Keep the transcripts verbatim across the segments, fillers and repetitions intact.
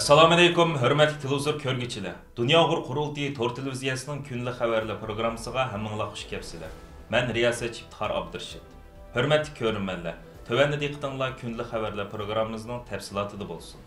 ئەسسالامۇئەلەيكۇم، ھۆرمەتلىك تېلېۋىزور كۆرگۈچىلەر! دۇنيا ئۇيغۇر قۇرۇلتىيى تور تېلېۋىزىيەسىنىڭ كۈندىلىك خەۋەرلەر پروگراممىسىغا ھەممىڭلار خۇش كەپسىلەر. مەن رىياسەتچى ئىپتىخار ئابدۇرېشىت. ھۆرمەتلىك كۆرۈرمەنلەر، تۆۋەندە دىققىتىڭلار كۈندىلىك خەۋەرلەر پروگراممىمىزنىڭ تەپسىلاتىدا بولسۇن.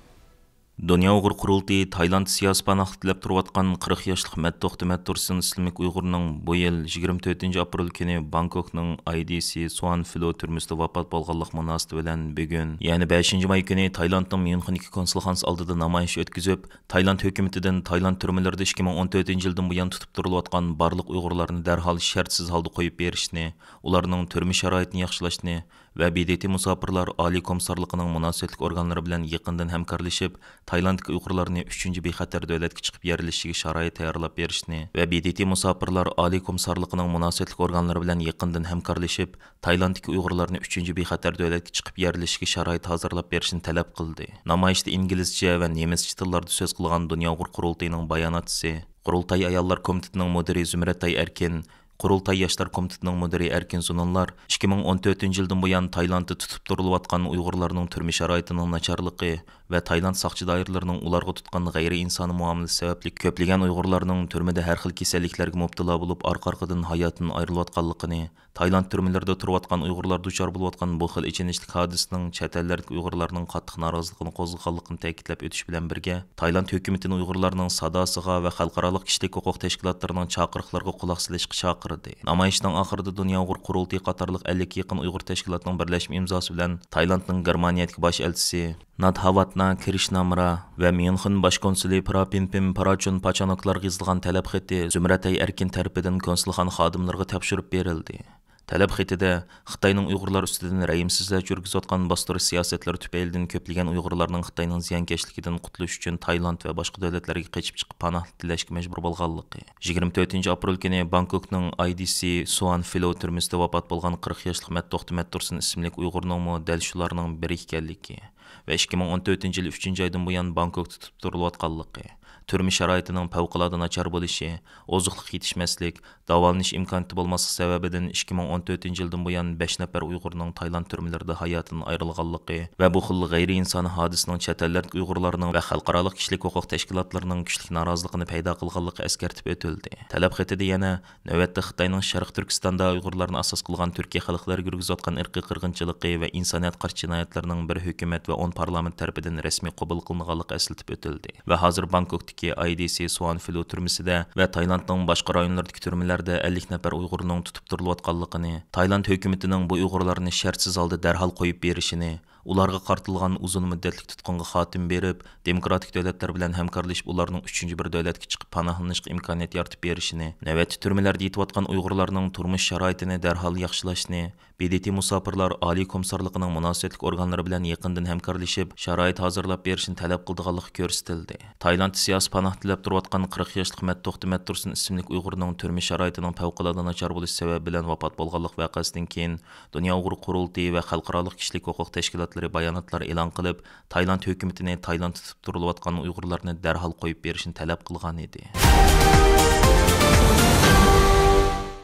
دۇنيا ئۇيغۇر قۇرۇلتىيى تايلاند سىياسىي پاناھلىق تىلەپ تۇرۇۋاتقان قىرىق ياشلىق مەتتوختى مەتتۇرسىن ئىسىملىك ئۇيغۇرنىڭ بۇ يىل يىگىرمە تۆتىنچى ئاپرېل كۈنى بانكوكنىڭ ئاي دى سى سۇئان فلو تۈرمىسىدە ۋاپات بولغانلىق مۇناسىۋىتى بىلەن بۈگۈن، يەنى بەشىنچى ماي كۈنى تايلاندنىڭ ميۇنخېندىكى كونسۇلخانىسى ئالدىدا نامايىش ئۆتكۈزۈپ، تايلاند ھۆكۈمىتىدىن تايلاند تۈرمىلىرىدە ئىككى مىڭ ئون تۆتىنچى يىلدىن بۇيان تۇتۇپ تۇرۇلۇۋاتقان بارلىق ئۇيغۇرلارنى دەرھال شەرتسىز ھالدا قويۇپ بېرىشنى، ئۇلارنىڭ تۈرمە شارائىتىنى ياخشىلاشنى ۋە بى دى تى مۇساپىرلار ئالىي كومىسسارلىقىنىڭ مۇناسىۋەتلىك ئورگانلىرى بىلەن يېقىندىن ھەمكارلىشىپ، تايلاندتىكى ئۇيغۇرلارنى ئۈچىنچى بىخەتەر دۆلەتكە چىقىپ يەرلىشىشىگە شارائىت تەييارلاپ بېرىشنى ۋە بى دى تى مۇساپىرلار ئالىي كومىسسارلىقىنىڭ مۇناسىۋەتلىك ئورگانلىرى بىلەن يېقىندىن ھەمكارلىشىپ، تايلاندتىكى ئۇيغۇرلارنى ئۈچىنچى بىخەتەر دۆلەتكە چىقىپ يەرلىشىشىگە شارائىت ھازىرلاپ بېرىشنى تەلەپ قىلدى. نامايىشتا ئىنگلىزچە ۋە نېمىسچە تىللاردا سۆز قىلغان دۇنيا ئۇيغۇر قۇرۇلتىيىنىڭ باياناتچىسى، قۇرۇلتاي ئاياللار كومىتېتىنىڭ مۇدىرى زۇمرەتئاي ئەركىن، قۇرۇلتاي ياشلار كومىتېتىنىڭ مۇدىرى ئەركىن زۇنۇنلار ئىككى مىڭ ئون تۆتىنچى يىلدىن بۇيان تايلاندتا تۇتۇپ تۇرۇلۇۋاتقان ئۇيغۇرلارنىڭ تۈرمە شارائىتىنىڭ ناچارلىقى ۋە تايلاند ساقچى دائىرىلىرىنىڭ ئۇلارغا تۇتقان غەيرىئىنسانىي مۇئامىلىسى سەۋەبلىك كۆپلىگەن ئۇيغۇرلارنىڭ تۈرمىدە ھەر خىل كېسەللىكلەرگە مۇپتىلا بولۇپ، ئارقا-ئارقىدىن ھاياتىدىن ئايرىلىۋاتقانلىقىنى، تايلاند تۈرمىلىرىدە تۇرۇۋاتقان ئۇيغۇرلار دۇچار بولۇۋاتقان بۇ خىل ئېچىنىشلىق ھادىسىنىڭ چەت ئەللەردىكى ئۇيغۇرلارنىڭ قاتتىق نارازىلىقىنى قوزغىغانلىقىنى تەكىتلەپ ئۆتۈش بىلەن بىرگە، تايلاند ھۆكۈمىتىنى ئۇيغۇرلارنىڭ ساداسىغا ۋە خەلقئارالىق كىشىلىك ھوقۇق تەشكىلاتلىرىنىڭ چاقىرىقلىرىغا قۇلاق سېلىشقا چاقىردى. نامايىشنىڭ ئاخىرىدا دۇنيا ئۇيغۇر قۇرۇلتىيى قاتارلىق ئەللىككە يېقىن ئۇيغۇر تەشكىلاتىنىڭ بىرلەشمە ئىمزاسى بىلەن تايلاندنىڭ گېرمانىيەدىكى باش ئەلچىسى ناتھاۋاتنا كرىشنامرا ۋە ميۇنخېن باش كونسۇلى پرا پىنپىن پراچون پاچانوكلارغا يېزىلغان تەلەپ خېتى زۇمرەتئاي ئەركىن تەرىپىدىن كونسۇلخانا خادىملىرىغا تاپشۇرۇپ بېرىلدى. تەلەپ خېتىدە، خىتاينىڭ ئۇيغۇرلار ئۈستىدىن رەھىمسىزلەرچە يۈرگۈزۈۋاتقان باستۇرۇش سىياسەتلىرى تۈپەيلىدىن كۆپلىگەن ئۇيغۇرلارنىڭ خىتاينىڭ زىيانكەشلىكىدىن قۇتۇلۇش ئۈچۈن تايلاند ۋە باشقا دۆلەتلەرگە قېچىپ چىقىپ پاناھ تىلەشكە مەجبۇر بولغانلىقى، يىگىرمە تۆتىنچى ئاپرېل كۈنى بانكوكنىڭ ئاي دى سى سۇئان فلو تۈرمىسىدە ۋاپات بولغان قىرىق ياشلىق مەتتوختى مەتتۇرسىن ئىسىملىك ئۇيغۇرنىڭمۇ دەل شۇلارنىڭ بىرى ئىكەنلىكى، ۋە ئىككى مىڭ ئون تۆتىنچى يىل ئۈچىنچى ئايدىن بۇيان بانكوكتا تۇتۇپ تۇرۇلۇۋاتقانلىقى، تۈرمە شارائىتىنىڭ پەۋقۇلئاددە ناچار بولۇشى، ئوزۇقلۇق يېتىشمەسلىك، داۋالىنىش ئىمكانىيىتى بولماسلىق سەۋەبىدىن ئىككى مىڭ ئون تۆتىنچى يىلدىن بۇيان بەش نەپەر ئۇيغۇرنىڭ تايلاند تۈرمىلىرىدە ھاياتىدىن ئايرىلغانلىقى ۋە بۇ خىل غەيرىئىنسانىي ھادىسىنىڭ چەت ئەللەردىكى ئۇيغۇرلارنىڭ ۋە خەلقئارالىق كىشىلىك ھوقۇق تەشكىلاتلىرىنىڭ كۈچلۈك نارازىلىقىنى پەيدا قىلغانلىقى ئەسكەرتىپ ئۆتۈلدى. تەلەپ خېتىدە يەنە نۆۋەتتە خىتاينىڭ شەرقىي تۈركىستاندا ئۇيغۇرلارنى ئاساس قىلغان تۈركىي خەلقلەرگە يۈرگۈزۈۋاتقان ئىرقىي قىرغىنچىلىقى ۋە ئىنسانىيەتكە قارشى جىنايەتلىرىنىڭ بىر ھۆكۈمەت ۋە ئون پارلامېنت تەرىپىدىن رەسمىي قوبۇل قىلىنغانلىقى ئەسلىتىپ ئۆتۈلدى ۋە ھازىر بانكوكتىكى ئاي دى سى سۇئان فلو تۈرمىسىدە ۋە تايلاندنىڭ باشقا رايونلىرىدىكى تۈرمىلەردە ئەللىك نەپەر ئۇيغۇرنىڭ تۇتۇپ تۇرۇلۇۋاتقانلىقىنى، تايلاند ھۆكۈمىتىنىڭ بۇ ئۇيغۇرلارنى شەرتسىز ھالدا دەرھال قويۇپ بېرىشىنى، ئۇلارغا قارىتىلغان ئۇزۇن مۇددەتلىك تۇتقۇنغا خاتىمە بېرىپ، دېموكراتىك دۆلەتلەر بىلەن ھەمكارلىشىپ، ئۇلارنىڭ ئۈچىنچى بىر دۆلەتكە چىقىپ پاناھلىنىشقا ئىمكانىيەت يارىتىپ بېرىشىنى، نۆۋەتتە تۈرمىلەردە يېتىۋاتقان ئۇيغۇرلارنىڭ تۇرمۇش شارائىتىنى دەرھال ياخشىلاشنى، بى دى تى مۇساپىرلار ئالىي كومىسسارلىقىنىڭ مۇناسىۋەتلىك ئورگانلىرى بىلەن يېقىندىن ھەمكارلىشىپ، شارائىت ھازىرلاپ بېرىشنى تەلەپ قىلىدىغانلىقى كۆرسىتىلدى. تايلاندتا سىياسىي پاناھ تىلەپ تۇرۇۋاتقان قىرىق ياشلىق مەتتوختى مەتتۇرسۇن ئىسىملىك ئۇيغۇرنىڭ تۈرمە شارائىتىنىڭ پەۋقۇلئاددە ناچار بولۇشى سەۋەبى بىلەن ۋاپات بولغانلىق ۋەقەسىدىن كېيىن، دۇنيا ئۇيغۇر قۇرۇلتىيى ۋە خەلقئارالىق كىشىلىك ھوقۇق تەشكىلاتلىرى باياناتلار ئېلان قىلىپ، تايلاند ھۆكۈمىتىنى تايلاندتا تۇتۇپ تۇرۇلۇۋاتقان ئۇيغۇرلارنى دەرھال قويۇپ بېرىشنى تەلەپ قىلغان ئىدى.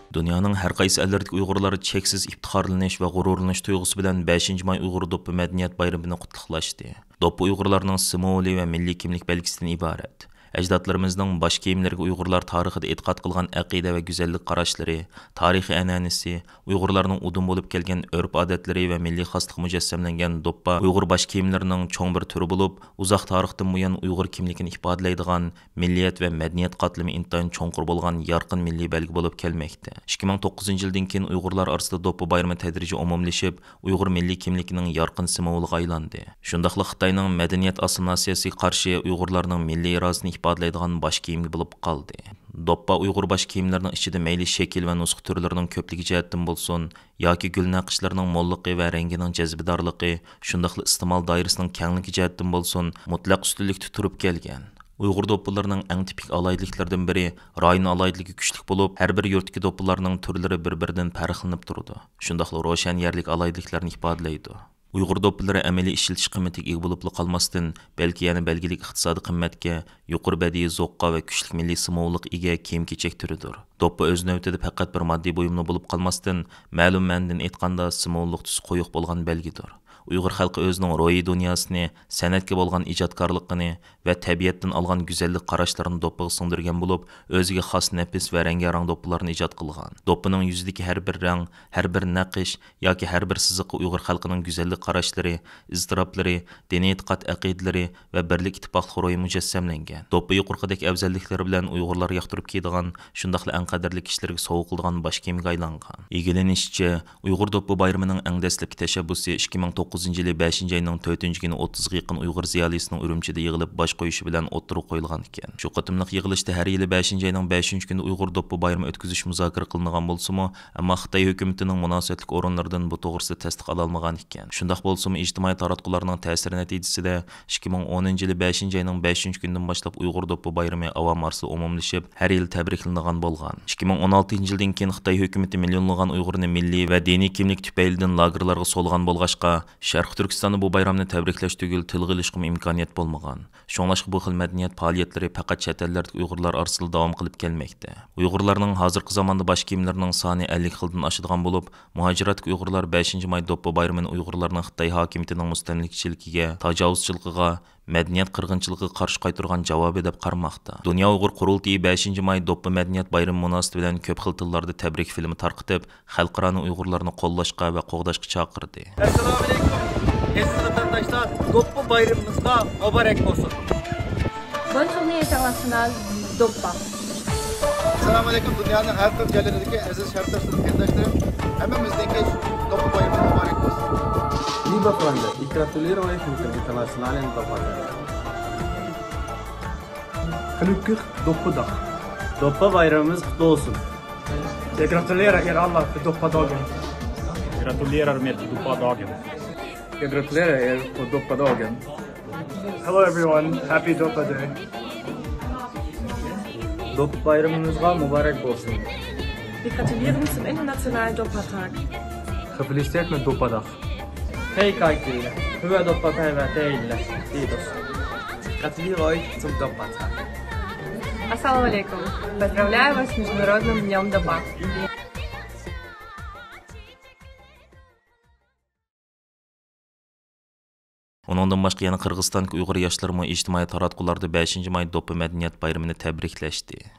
دۇنيانىڭ ھەر قايسى ئەللىرىدىكى ئۇيغۇرلار چەكسىز ئىپتىخارلىنىش ۋە غۇرۇرلىنىش تۇيغۇسى بىلەن بەشىنچى ماي ئۇيغۇر دوپپا مەدەنىيەت بايرىمىنى قۇتلۇقلاشتى. دوپپا ئۇيغۇرلارنىڭ سىمۋولى ۋە مىللىي كىملىك بەلگىسىدىن ئىبارەت. ئەجدادلىرىمىزنىڭ باش كىيىملىرىگە ئۇيغۇرلار تارىخىدا ئېتىقاد قىلغان ئەقىدە ۋە گۈزەللىك قاراشلىرى، تارىخىي ئەنئەنىسى، ئۇيغۇرلارنىڭ ئۇدۇم بولۇپ كەلگەن ئۆرپ-ئادەتلىرى ۋە مىللىي خاسلىقى مۇجەسسەملەنگەن دوپپا ئۇيغۇر باش كىيىملىرىنىڭ چوڭ بىر تۈرى بولۇپ، ئۇزاق تارىختىن بۇيان ئۇيغۇر كىملىكىنى ئىپادىلەيدىغان مىللىيەت ۋە مەدەنىيەت قاتلىمى ئىنتايىن چوڭقۇر بولغان يارقىن مىللىي بەلگە بولۇپ كەلمەكتە. ئىككى مىڭ توققۇزىنچى يىلدىن كېيىن ئۇيغۇرلار ئارىسىدا دوپپا بايرىمى تەدرىجىي ئومۇملىشىپ، ئۇيغۇر مىللىي كىملىكىنىڭ يارقىن سىمۋولىغا ئايلاندى. شۇنداقلا خىتاينىڭ مەدەنىيەت ئاسسىمىلياتسىيەسىگە قارشى ئۇيغۇرلارنىڭ مىللىي ئىرادىسىنى ئىپادىلەيدىغان باش كىيىمى بولۇپ قالدى. دوپپا ئۇيغۇر باش كىيىملىرىنىڭ ئىچىدە مەيلى شەكىل ۋە نۇسخا تۈرلىرىنىڭ كۆپلۈكى جەھەتتىن بولسۇن، ياكى گۈل نەقىشلىرىنىڭ موللۇقى ۋە رەڭگىنىڭ جەزبىدارلىقى، شۇنداقلا ئىستېمال دائىرىسىنىڭ كەڭلىكى جەھەتتىن بولسۇن، مۇتلەق ئۈستۈنلۈكتە تۇرۇپ كەلگەن. ئۇيغۇر دوپپىلىرىنىڭ ئەڭ تىپىك ئالاھىدىلىكلىرىدىن بىرى، رايون ئالاھىدىلىكى كۈچلۈك بولۇپ، ھەر بىر يۇرتتىكى دوپپىلارنىڭ تۈرلىرى بىر-بىرىدىن پەرقلىنىپ تۇرىدۇ. شۇنداقلا روشەن يەرلىك ئالاھىدىلىكلەرنى ئىپادىلەيدۇ. ئۇيغۇر دوپپىلىرى ئەمەلىي ئىشلىتىش قىممىتىگە ئىگە بولۇپلا قالماستىن، بەلكى يەنە بەلگىلىك ئىقتىسادىي قىممەتكە، يۇقىرى بەدىئىي زوققا ۋە كۈچلۈك مىللىي سىمۋوللۇققا ئىگە كىيىم-كېچەك تۈرىدۇر. دوپپا ئۆز نۆۋىتىدە پەقەت بىر ماددىي بۇيۇملا بولۇپ قالماستىن، مەلۇم مەنىدىن ئېيتقاندا، سىمۋوللۇق تۈسى قويۇق بولغان بەلگىدۇر. ئۇيغۇر خەلقى ئۆزىنىڭ روھىي دۇنياسىنى، سەنئەتكە بولغان ئىجادكارلىقىنى ۋە تەبىئەتتىن ئالغان گۈزەللىك قاراشلىرىنى دوپپىغا سىڭدۈرگەن بولۇپ، ئۆزىگە خاس نەپىس ۋە رەڭگارەڭ دوپپىلارنى ئىجاد قىلغان. دوپپىنىڭ يۈزىدىكى ھەر بىر رەڭ، ھەر بىر نەقىش ياكى ھەر بىر سىزىققا ئۇيغۇر خەلقىنىڭ گۈزەللىك قاراشلىرى، ئىزتىراپلىرى، دىنىي ئېتىقاد ئەقىدىلىرى ۋە بىرلىك ئىتتىپاقلىق روھى مۇجەسسەملەنگەن. دوپپا يۇقىرىقىدەك ئەۋزەللىكلىرى بىلەن ئۇيغۇرلار ياقتۇرۇپ كىيىدىغان، شۇنداقلا ئەڭ قەدىرلىك كىشىلەرگە سوۋغا قىلىدىغان باش كىيىمگە ئايلانغان. ئىگىلىنىشىچە، ئۇيغۇر دوپپا بايرىمىنىڭ ئەڭ دەسلەپكى تەشەببۇسى ئىككى مىڭ توققۇزىنچى يىلى بەشىنچى ئاينىڭ تۆتىنچى كۈنى ئوتتۇزغا يېقىن ئۇيغۇر زىيالىيسىنىڭ ئۈرۈمچىدە يىغىلىپ باش قويۇشى بىلەن ئوتتۇرىغا قويۇلغان ئىكەن. شۇ قېتىملىق يىغىلىشتا ھەر يىلى بەشىنچى ئاينىڭ بەشىنچى كۈنىدە ئۇيغۇر دوپپا بايرىمى ئۆتكۈزۈش مۇزاكىرە قىلىنغان بولسىمۇ، ئەمما خىتاي ھۆكۈمىتىنىڭ مۇناسىۋەتلىك ئورۇنلىرىدىن بۇ توغرىسىدا تەستىق ئالالمىغان ئىكەن. شۇنداق بولسىمۇ، ئىجتىمائىي تاراتقۇلارنىڭ تەسىرى نەتىجىسىدە، ئىككى مىڭ ئونىنچى يىلى بەشىنچى ئاينىڭ بەشىنچى كۈنىدىن باشلاپ ئۇيغۇر دوپپا بايرىمى ئاۋام ئارىسىدا ئومۇملىشىپ، ھەر يىلى تەبرىكلىنىدىغان بولغان. ئىككى مىڭ ئون ئالتىنچى يىلدىن كېيىن خىتاي ھۆكۈمىتى مىليونلىغان ئۇيغۇرنى مىللىي ۋە دىنىي كىملىك تۈپەيلىدىن لاگېرلارغا سولىغان بولغاچقا، شەرقىي تۈركىستاندا بۇ بايرامنى تەبرىكلەش تۈگۈل تىلغا ئېلىشقىمۇ ئىمكانىيەت بولمىغان. شۇڭلاشقا بۇ خىل مەدەنىيەت پائالىيەتلىرى پەقەت چەت ئەللەردىكى ئۇيغۇرلار ئارىسىدا داۋام قىلىپ كەلمەكتە. ئۇيغۇرلارنىڭ ھازىرقى زاماندا باش كىيىملىرىنىڭ سانى ئەللىك خىلدىن ئاشىدىغان بولۇپ، مۇھاجىراتتىكى ئۇيغۇرلار بەشىنچى ماي دوپپا بايرىمىنى ئۇيغۇرلارنىڭ خىتاي ھاكىمىيىتىنىڭ مۇستەملىكىچىلىكىگە، تاجاۋۇزچىلىقىغا، مەدەنىيەت قىرغىنچىلىقىغا قارشى قايتۇرغان جاۋابى دەپ قارىماقتا. دۇنيا ئۇيغۇر قۇرۇلتىيى بەشىنچى ماي دوپپا مەدەنىيەت بايرىمى مۇناسىۋىتى بىلەن كۆپ خىل تىللاردا تەبرىك فىلىمى تارقىتىپ، خەلقئارانى ئۇيغۇرلارنى قوللاشقا ۋە قوغداشقا چاقىردى. ئەسسالامۇئەلەيكۇم، ئەزىز ۋەتەنداشلار، دوپپا بايرىمىمىزغا مۇبارەك بولسۇن. Bonne journée internationale دوپپا. ئەسسالامۇئەلەيكۇم، دۇنيانىڭ ھەر تۈرلۈك جايلىرىدىكى ئەزىز شەرقتۈركىستان قېرىنداشلىرىم، ھەممىمىزنىڭكى دوپپا بايرىمى مۇبارەك بولسۇن. Либо Франция, и гратулировать internationalen دوپپا. Gelukkig Doppadag. دوپپا بايرىمىمىز قۇتلۇق بولسۇن. Jag gratulerar er alla för doppadag. Gratulerar med doppadag. Jag gratulerar er på doppadag. Hello everyone, happy Doppa Day. دوپپا بايرىمىمىزغا مۇبارەك بولسۇن. Wir gratulieren zum Internationalen Doppa-Tag. Gefeliciteerd met Doppadag. Hej kaikki, hyvää doppaa päivää teille. Kiitos. Gratulerer euch zum Doppa-Tag. Ассаламу алейкум. Поздравляю вас с Международным днём Допа. ئۇنىڭدىن باشقا يەنە قىرغىزىستاندىكى ئۇيغۇر ياشلىرىمۇ ئىجتىمائىي تاراتقۇلاردا بەشىنچى ماي دوپپا مەدەنىيەت بايرىمىنى تەبرىكلەشتى.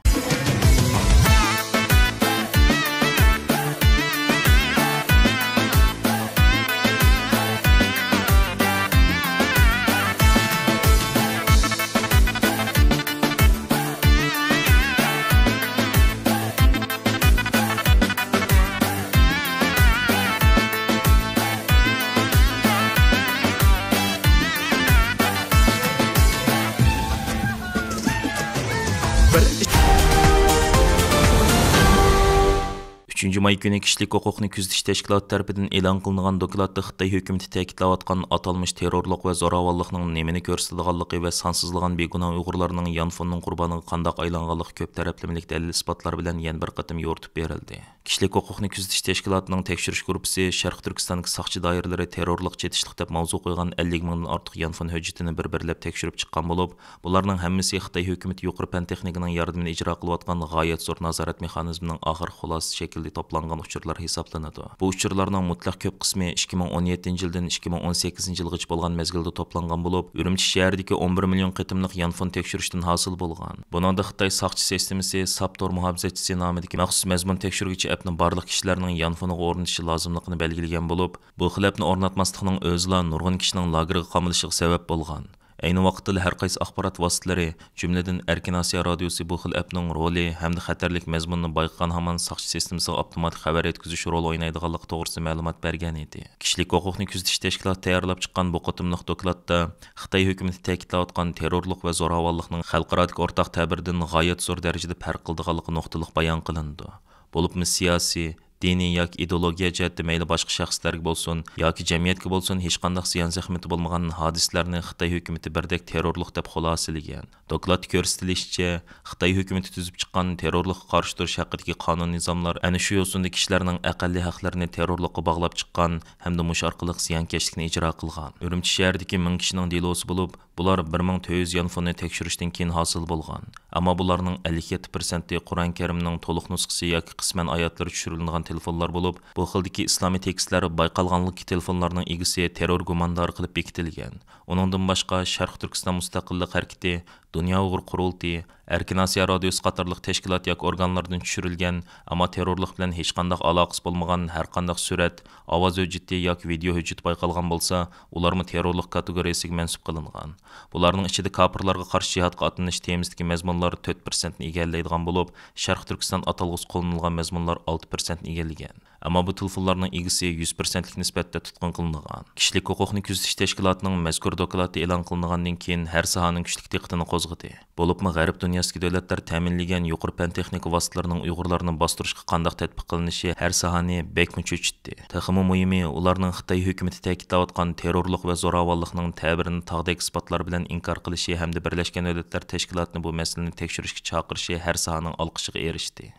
ئۈچىنچى ماي كۈنى كىشىلىك ھوقۇقنى كۆزىتىش تەشكىلاتى تەرىپىدىن ئېلان قىلىنغان دوكلاتتا خىتاي ھۆكۈمىتى تەكىتلەۋاتقان ئاتالمىش تېررورلۇق ۋە زوراۋانلىقنىڭ نېمىنى كۆرسىتىدىغانلىقى ۋە سانسىزلىغان بىگۇناھ ئۇيغۇرلارنىڭ يانفوننىڭ قۇربانىغا قانداق ئايلانغانلىقى كۆپ تەرەپلىمىلىك دەلىل-ئىسپاتلار بىلەن يەنە بىر قېتىم يورۇتۇپ بېرىلدى. كىشىلىك ھوقۇقنى كۆزىتىش تەشكىلاتىنىڭ تەكشۈرۈش گۇرۇپپىسى شەرقىي تۈركىستاندىكى ساقچى دائىرىلىرى تېررورلۇق، چېتىشلىق دەپ ماۋزۇ قويغان ئەللىك مىڭدىن ئارتۇق يانفون ھۆججىتىنى بىر-بىرلەپ تەكشۈرۈپ چىققان بولۇپ، بۇلارنىڭ ھەممىسى خىتاي ھۆكۈمىتى يۇقىرى پەن تېخنىكىنىڭ ياردىمىدە ئىجرا قىلىۋاتقان غايەت زور نازارەت مېخانىزمىنىڭ ئاخىرقى خۇلاسىسى شەكلىدە توپلانغان ئۇچۇرلار ھېسابلىنىدۇ. بۇ ئۇچۇرلارنىڭ مۇتلەق كۆپ قىسمى ئىككى مىڭ ئون يەتتىنچى يىلدىن ئىككى مىڭ ئون سەككىزىنچى يىلغىچە بولغان مەزگىلدە توپلانغان بولۇپ، ئۈرۈمچى شەھىرىدىكى ئون بىر مىليون قېتىملىق يانفون تەكشۈرۈشتىن ھاسىل بولغان. بۇنىڭدا خىتاي ساقچى سىستېمىسى ساپ تور مۇھاپىزەتچىسى نامىدىكى مەخسۇس مەزمۇن تەكشۈرگۈچى ئەپنى بارلىق كىشىلەرنىڭ يانفونىغا ئورنىتىشى لازىملىقىنى بەلگىلىگەن بولۇپ، بۇ خىل ئەپنى ئورناتماسلىقنىڭ ئۆزىلا نۇرغۇن كىشىنىڭ لاگېرغا قامىلىشىغا سەۋەب بولغان. ئەينى ۋاقىتتىلا ھەر قايسى ئاخبارات ۋاسىتىلىرى، جۈملىدىن ئەركىن ئاسىيا رادىيوسى بۇ خىل ئەپنىڭ رولى ھەمدە خەتەرلىك مەزمۇنىنى بايقىغان ھامان ساقچى سىستېمىسىغا ئاپتوماتىك خەۋەر يەتكۈزۈش رولى ئوينايدىغانلىقى توغرىسىدا مەلۇمات بەرگەن ئىدى. كىشىلىك ھوقۇقنى كۆزىتىش تەشكىلاتى تەييارلاپ چىققان بۇ قېتىملىق دوكلاتتا خىتاي ھۆكۈمىتى تەكىتلەۋاتقان تېررورلۇق ۋە زوراۋانلىقنىڭ خەلقئارادىكى ئورتاق تەبىرىدىن غايەت زور دەرىجىدە پەرق قىلىدىغانلىقى نۇقتىلىق بايان قىلىنىدۇ. بولۇپمۇ سىياسىي، دىنىي ياكى ئىدېئولوگىيە جەھەتتە مەيلى باشقا شەخسلەرگە بولسۇن ياكى جەمئىيەتكە بولسۇن ھېچقانداق زىيان زەخمىتى بولمىغان ھادىسىلەرنى خىتاي ھۆكۈمىتى بىردەك تېررورلۇق دەپ خۇلاسىلىگەن. دوكلاتتا كۆرسىتىلىشىچە، خىتاي ھۆكۈمىتى تۈزۈپ چىققان تېررورلۇققا قارشى تۇرۇش ھەققىدىكى قانۇن نىزاملار ئەنە شۇ يوسۇندا كىشىلەرنىڭ ئەقەللىي ھەقلىرىنى تېررورلۇققا باغلاپ چىققان ھەمدە مۇشۇ ئارقىلىق زىيانكەشلىكنى ئىجرا قىلغان. ئۈرۈمچى شەھىرىدىكى مىڭ كىشىنىڭ دېلوسى بولۇپ، بۇلار بىر مىڭ تۆت يۈز يانفوننى تەكشۈرۈشتىن كېيىن ھاسىل بولغان. ئەمما بۇلارنىڭ ئەللىك يەتتە پىرسەنتى قۇرئان كەرىمنىڭ تولۇق نۇسخىسى ياكى قىسمەن ئايەتلىرى چۈشۈرۈلىدىغان تېلېفونلار بولۇپ، بۇ خىلدىكى ئىسلامىي تېكىستلەر بايقالغانلىقتىكى تېلېفونلارنىڭ ئىگىسى تېررور گۇماندارى قىلىپ بېكىتىلگەن. ئۇنىڭدىن باشقا، شەرقىي تۈركىستان مۇستەقىللىق ھەرىكىتى، دۇنيا ئۇيغۇر قۇرۇلتىيى، ئەركىن ئاسىيا رادىيوسى قاتارلىق تەشكىلات ياكى ئورگانلاردىن چۈشۈرۈلگەن، ئەمما تېررورلۇق بىلەن ھېچقانداق ئالاقىسى بولمىغان ھەرقانداق سۈرەت، ئاۋاز ھۆججىتى ياكى ۋىدېئو ھۆججىتى بايقالغان بولسا، ئۇلارمۇ تېررورلۇق كاتېگورىيەسىگە مەنسۇپ قىلىنغان. بۇلارنىڭ ئىچىدە كاپىرلارغا قارشى جىھادقا ئاتلىنىش تېمىسىدىكى مەزمۇنلار تۆت پىرسەنتنى ئىگىلەيدىغان بولۇپ، شەرقىي تۈركىستان ئاتالغۇسى قوللىنىلغان مەزمۇنلار ئالتە پىرسەنتنى ئىگىلىگەن. ئەمما بۇ تېلېفونلارنىڭ ئىگىسى يۈز پىرسەنتلىك نىسبەتتە تۇتقۇن قىلىنغان. كىشىلىك ھوقۇقنى كۆزىتىش تەشكىلاتىنىڭ مەزكۇر دوكلاتى ئېلان قىلىنغاندىن كېيىن ھەر ساھەنىڭ كۈچلۈك دىققىتىنى قوزغىدى. بولۇپمۇ غەرب دۇنياسىدىكى دۆلەتلەر تەمىنلىگەن يۇقىرى پەن تېخنىكا ۋاسىتىلىرىنىڭ ئۇيغۇرلارنى باستۇرۇشقا قانداق تەتبىق قىلىنىشى ھەر ساھەنى بەكمۇ چۆچۈتتى. تېخىمۇ مۇھىمى، ئۇلارنىڭ خىتاي ھۆكۈمىتى تەكىتلەۋاتقان تېررورلۇق ۋە زوراۋانلىقنىڭ تەبىرىنى تاغدەك ئىسپاتلار بىلەن ئىنكار قىلىشى ھەمدە بىرلەشكەن دۆلەتلەر تەشكىلاتىنى بۇ مەسىلىنى تەكشۈرۈشكە چاقىرىشى ھەر ساھەنىڭ ئالقىشىغا ئېرىشتى.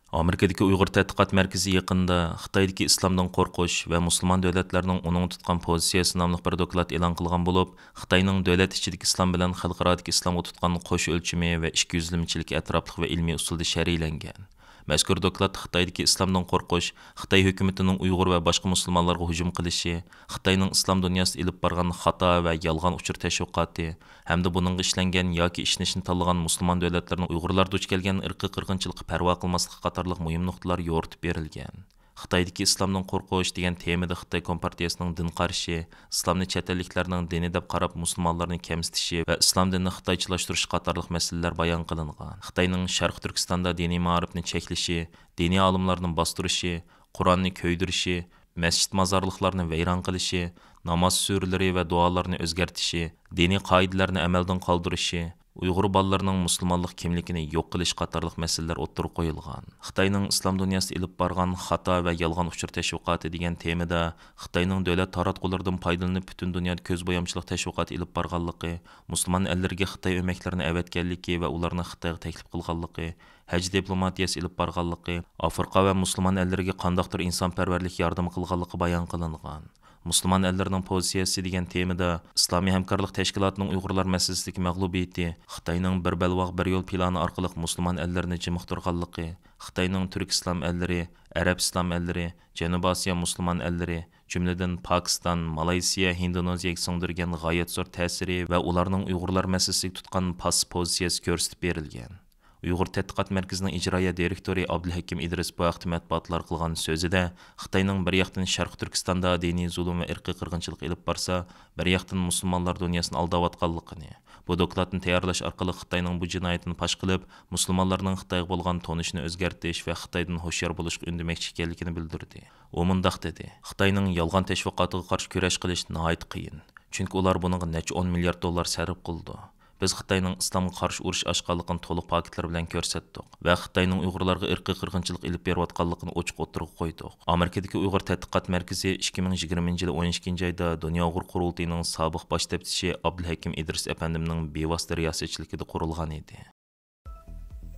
ئامېرىكىدىكى ئۇيغۇر تەتقىقات مەركىزى يېقىندا خىتايدىكى ئىسلامدىن قورقۇش ۋە مۇسۇلمان دۆلەتلەرنىڭ ئۇنىڭغا تۇتقان پوزىتسىيەسى ناملىق بىر دوكلات ئېلان قىلغان بولۇپ، خىتاينىڭ دۆلەت ئىچىدىكى ئىسلام بىلەن خەلقئارادىكى ئىسلامغا تۇتقان قوش ئۆلچىمى ۋە ئىككى يۈزلىمىچىلىكى ئەتراپلىق ۋە ئىلمىي ئۇسۇلدا شەرھلەنگەن. مەزكۇر دوكلاتتا خىتايدىكى ئىسلامدىن قورقۇش، خىتاي ھۆكۈمىتىنىڭ ئۇيغۇر ۋە باشقا مۇسۇلمانلارغا ھۇجۇم قىلىشى، خىتاينىڭ ئىسلام دۇنياسىدا ئېلىپ بارغان خاتا ۋە يالغان ئۇچۇر تەشۋىقاتى ھەمدە بۇنىڭغا ئىشلەنگەن ياكى ئىشىنىشنى تاللىغان مۇسۇلمان دۆلەتلىرىنىڭ ئۇيغۇرلار دۇچ كەلگەن ئىرقىي قىرغىنچىلىققا پەرۋا قىلماسلىقى قاتارلىق مۇھىم نۇقتىلار يورۇتۇپ بېرىلگەن. خىتايدىكى ئىسلامدىن قورقۇش دېگەن تېمىدا خىتاي كومپارتىيەسىنىڭ دىن قارىشى، ئىسلامنى چەت ئەللىكلەرنىڭ دىنى دەپ قاراپ، مۇسۇلمانلارنى كەمسىتىشى ۋە ئىسلام دىنىنى خىتايچىلاشتۇرۇشى قاتارلىق مەسىلىلەر بايان قىلىنغان. خىتاينىڭ شەرقىي تۈركىستاندا دىنىي مائارىپنى چەكلىشى، دىنىي ئالىملارنى باستۇرۇشى، قۇرئاننى كۆيدۈرۈشى، مەسچىت مازارلىقلارنى ۋەيران قىلىشى، ناماز سۈرىلىرى ۋە دۇئالارنى ئۆزگەرتىشى، دىنىي قائىدىلەرنى ئەمەلدىن قالدۇرۇشى، ئۇيغۇر بالىلىرىنىڭ مۇسۇلمانلىق كىملىكىنى يوق قىلىش قاتارلىق مەسىلىلەر ئوتتۇرىغا قويۇلغان. خىتاينىڭ ئىسلام دۇنياسىدا ئېلىپ بارغان خاتا ۋە يالغان ئۇچۇر تەشۋىقاتى دېگەن تېمىدا خىتاينىڭ دۆلەت تاراتقۇلىرىدىن پايدىلىنىپ پۈتۈن دۇنيادا كۆز بويامچىلىق تەشۋىقاتى ئېلىپ بارغانلىقى، مۇسۇلمان ئەللىرىگە خىتاي ئۆمەكلىرىنى ئەۋەتكەنلىكى ۋە ئۇلارنى خىتايغا تەكلىپ قىلغانلىقى، ھەج دىپلوماتىيەسى ئېلىپ بارغانلىقى، ئافرىقا ۋە مۇسۇلمان ئەللىرىگە قانداقتۇر ئىنسانپەرۋەرلىك ياردىمى قىلغانلىقى بايان قىلىنغان. مۇسۇلمان ئەللىرىنىڭ پوزىتسىيەسى دېگەن تېمىدا ئىسلامىي ھەمكارلىق تەشكىلاتىنىڭ ئۇيغۇرلار مەسىلىسىدىكى مەغلۇبىيىتى، خىتاينىڭ بىر بەلباغ، بىر يول پىلانى ئارقىلىق مۇسۇلمان ئەللىرىنى جىمىقتۇرغانلىقى، خىتاينىڭ تۈرك ئىسلام ئەللىرى، ئەرەب ئىسلام ئەللىرى، جەنۇبىي ئاسىيا مۇسۇلمان ئەللىرى، جۈملىدىن پاكىستان، مالايسىيا، ھىندونېزىيەگە سىڭدۈرگەن غايەت زور تەسىرى ۋە ئۇلارنىڭ ئۇيغۇرلار مەسىلىسىگە تۇتقان پاسسىپ پوزىتسىيەسى كۆرسىتىپ بېرىلگەن. ئۇيغۇر تەتقىقات مەركىزىنىڭ ئىجرائىيە دىرېكتورى ئابدۇلھەكىم ئىدرىس بۇ ھەقتە مەتبۇئاتلارغا قىلغان سۆزىدە، خىتاينىڭ بىر ياقتىن شەرقىي تۈركىستاندا دىنىي زۇلۇم ۋە ئىرقىي قىرغىنچىلىق ئېلىپ بارسا، بىر ياقتىن مۇسۇلمانلار دۇنياسىنى ئالداۋاتقانلىقىنى، بۇ دوكلاتنى تەييارلاش ئارقىلىق خىتاينىڭ بۇ جىنايىتىنى پاش قىلىپ، مۇسۇلمانلارنىڭ خىتايغا بولغان تونۇشىنى ئۆزگەرتىش ۋە خىتايدىن ھوشيار بولۇشقا ئۈندىمەكچى ئىكەنلىكىنى بىلدۈردى. ئۇ مۇنداق دېدى، خىتاينىڭ يالغان تەشۋىقاتىغا قارشى كۈرەش قىلىش ناھايىتى قىيىن. چۈنكى ئۇلار بۇنىڭغا نەچچە ئون مىليارد دوللار سەرپ قىلىدۇ. بىز خىتاينىڭ ئىسلامغا قارشى ئۇرۇش ئاچقانلىقىنى تولۇق پاكىتلار بىلەن كۆرسەتتۇق ۋە خىتاينىڭ ئۇيغۇرلارغا ئىرقىي قىرغىنچىلىق ئېلىپ بېرىۋاتقانلىقىنى ئوچۇق ئوتتۇرىغا قويدۇق. ئامېرىكىدىكى ئۇيغۇر تەتقىقات مەركىزى ئىككى مىڭ يىگىرمىنچى يىلى ئون ئىككىنچى ئايدا دۇنيا ئۇيغۇر قۇرۇلتىيىنىڭ سابىق باش تەپتىشى ئابدۇلھەكىم ئىدرىس ئەپەندىمنىڭ بىۋاسىتە رىياسەتچىلىكىدە قۇرۇلغان ئىدى.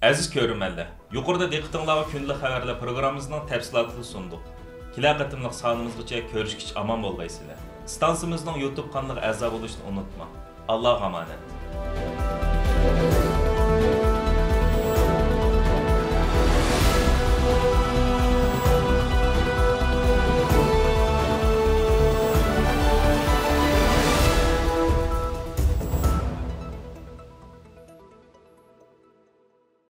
ئەزىز كۆرۈرمەنلەر، يۇقىرىدا دىققىتىڭلارغا كۈندىلىك خەۋەرلەر پروگراممىمىزنىڭ تەپسىلاتىنى سۇندۇق. كېلەر قېتىملىق سانىمىزغىچە كۆرۈشكىچە ئامان بولغايسىلەر. ئىستانسىمىزنىڭ يۇتۇب قانىلىغا ئەزا بولۇشنى ئۇنتۇماڭ. ئاللاغا ئامانەت.